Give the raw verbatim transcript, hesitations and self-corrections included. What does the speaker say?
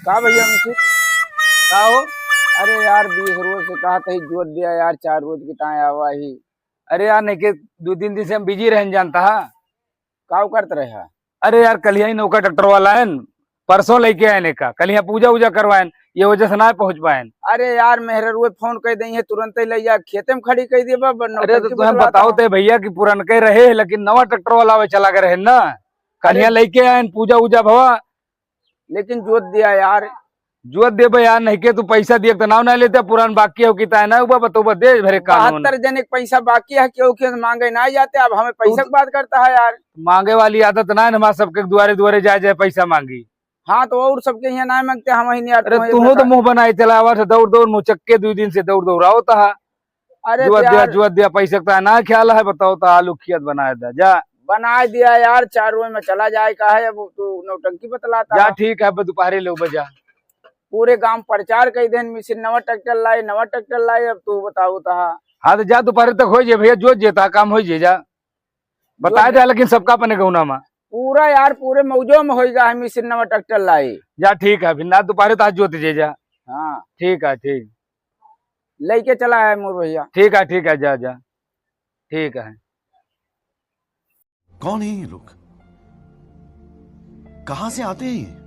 का भैया मुंशी? का हो? अरे यार, बीस रोज से कहा तही जोत दिया यार, चार रोज के ताए आवा ही। अरे यार, नहीं के दो तीन दिन से हम बिजी रहन जानता हा। का करत रहे हा? अरे यार, कलिया ही नौका ट्रैक्टर वाला है न, परसों लेके आए ने का, कलिया पूजा उजा करवाएन, ये वजह से ना पहुंच पाएन। अरे यार, मेहररुए फोन कर दई है, तुरंते ले जा, खेते में खड़ी कर दिए बा, अरे तो नौटंकी तुम बतलाता बताओ हूँ। ते भैया कि पुरनके रहे, लेकिन नवा ट्रैक्टर वाला आवे चला के रहे ना, कलिया अरे लेके आएन, पूजा उजा भवा। लेकिन जोत दिया यार। जोत देबे यार, नहीं के तू पैसा दिए तो नाव ना लेते, पुरान बाकी हो कि ताए ना, उबा बतौबा दे भरे कानून। बहत्तर जने के पैसा बाकी है, केहू के मांगे ना जाते, अब हमें पैसा तू की बात करता है यार। मांगे वाली आदत ना है हमारे सबके, दुआरे दुआरे जाए जाए पैसा मांगी। हाँ, तो और सबके यहाँ ना मांगते, हम ही नहीं यार, अरे तुम्हें तू तो मुंह बनाए चला आवा था, दौड़ दौड़ मुंह चक्के, दो दिन से दौड़ दौड़ आओ था। अरे जुआ दिया, यार। जुआ दिया, पैसे का ना ख्याल है, बताओ तो आलू खियत बनाए दा, जा। बनाए दिया यार, चार रोज में चला जाए का है, अब तू नौटंकी बतलाता जा, है। ठीक है, अब दोपहरे लोग बजा। पूरे गांव प्रचार कर देन, मिसिर नवा ट्रैक्टर लाए, नवा ट्रैक्टर लाए, अब तू बताओ तो। हाँ, तो जा, दोपहरे तक हो जाए भैया, जोत जेता काम हो जाए, जा। बताए जोत दे, लेकिन सबका अपने गौना में। पूरा यार, पूरे मौजो में होइगा, हम मिसिर नवा ट्रैक्टर लाए। जा, ठीक है, फिर ना दोपहरे तो आज जोत जे जा। हाँ। ठीक है, ठीक। लेके चला है मोर भैया। ठीक है, ठीक है, जा, जा। ठीक है। कौन है ये लोग? कहाँ से आते हैं ये?